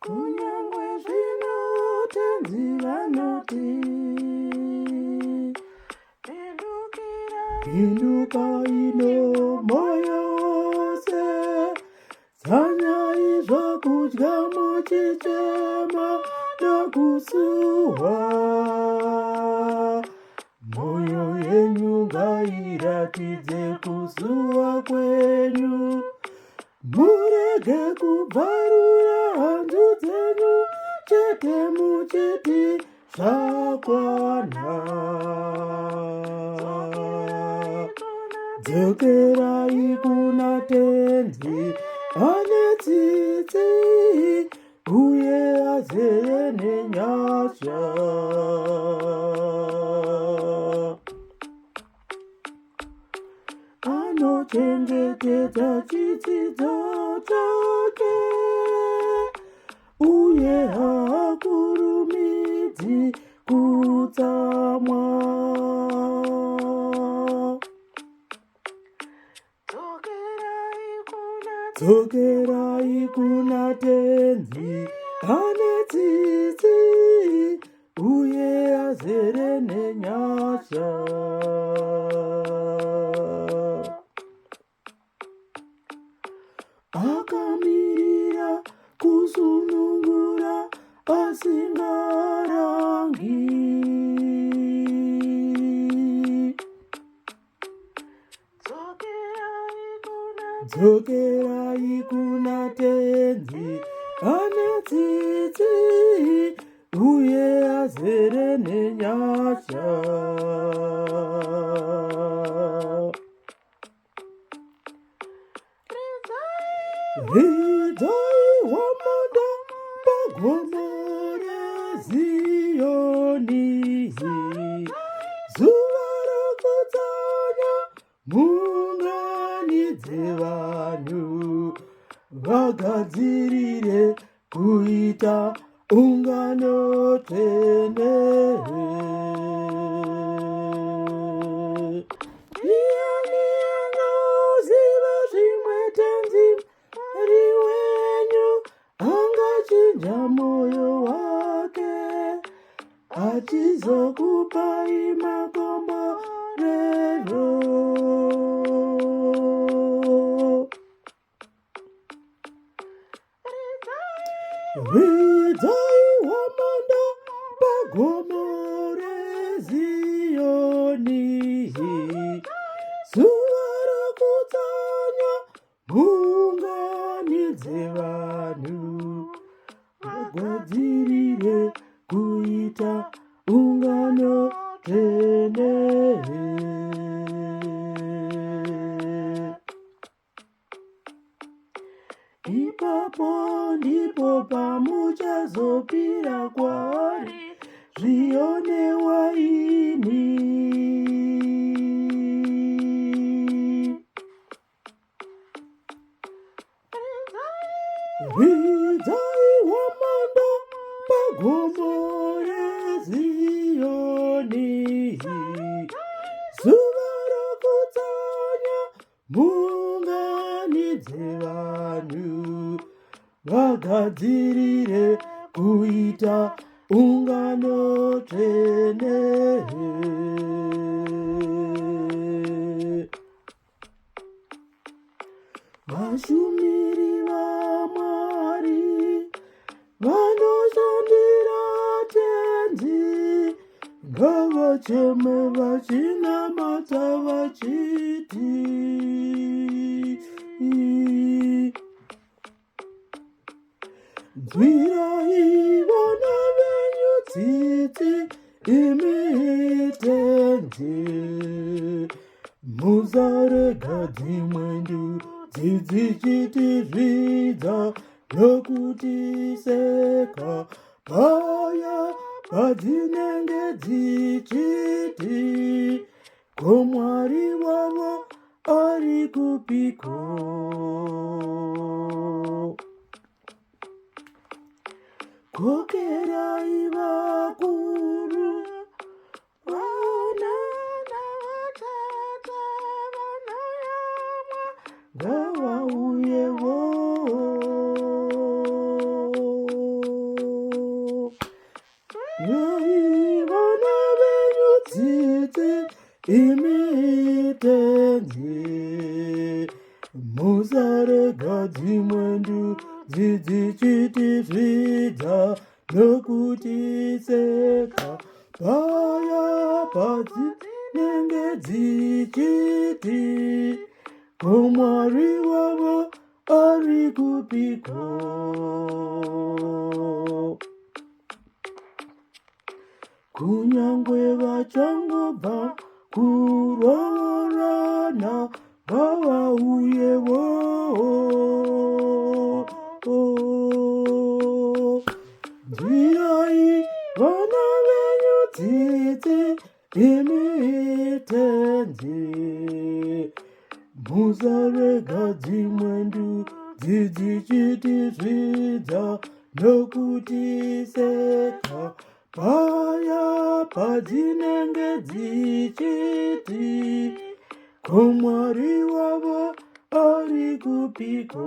Kunyangwe zvino Tenzi vanoti, Pindukai nomoyo wose, tsanyai zvokudya muchichema nokusuwa. Mwoyo yenyu ngairatidze kusuwa kwenyu. Murege kubvarura hanzu dzenyu chete muchiti zvakwana. Dzokerai kuna Tenzi ane tsitsi uye azere nenyasha. Anochengetedza chitsidzo chake uye haakurumidzi kutsamwa. Dzokerai kuna Tenzi ane tsitsi uye azere nenyasha. Akamirira kusunungura asingarangi. Dzokerai kuna Tenzi ane tsitsi uye azere nenyasha. Ridzai hwamanda pagomo reZiyoni, zuva rokutsanya muunganidze vanhu vagadzirire kuita ungano tsvene. Ndiani anoziva zvimwe Tenzi Mwari wenyu angachinja moyo wake achizokupai makomborero. Ridzai hwamanda pagomo reZiyoni, zuva rokutsanya muunganidze vanhu vagadzirire kuita ungano tsvene. Ipapo ndipo pamuchazopira kwaari zviyo newaini. Ridzai hwamanda pagomo reZiyoni, zuva rokutsanya Muunganidze vanhu vagadzirire kuita ungano tsvene. Vashumiri vaMwari vanoshandira Tenzi ngavacheme vachinamata vachiti nzwirai vana venyu tsitsi imi Tenzi musarega dzimwe ndudzi dzichitizvidza nokutiseka paya padzinenge dzichiti ko Mwari wavo ari kupiko? Kokerai vakuru vana navatata vanoyamwa ngavauyewo. Nhai vana venyu tsitsi imi tenzi, musarega dzimwe ndudzi dzichitizvidza nokutiseka paya padzinenge dzichiti ko Mwari wavo ari kupiko? Kunyangwe vachangobva kuroorana ngavauyewo. Nzwirai vana venyu tsitsi imi tenzi, musarega dzimwe ndudzi dzichitizvidza nokutiseka paya padzinenge dzichiti ko Mwari wavo ari kupiko?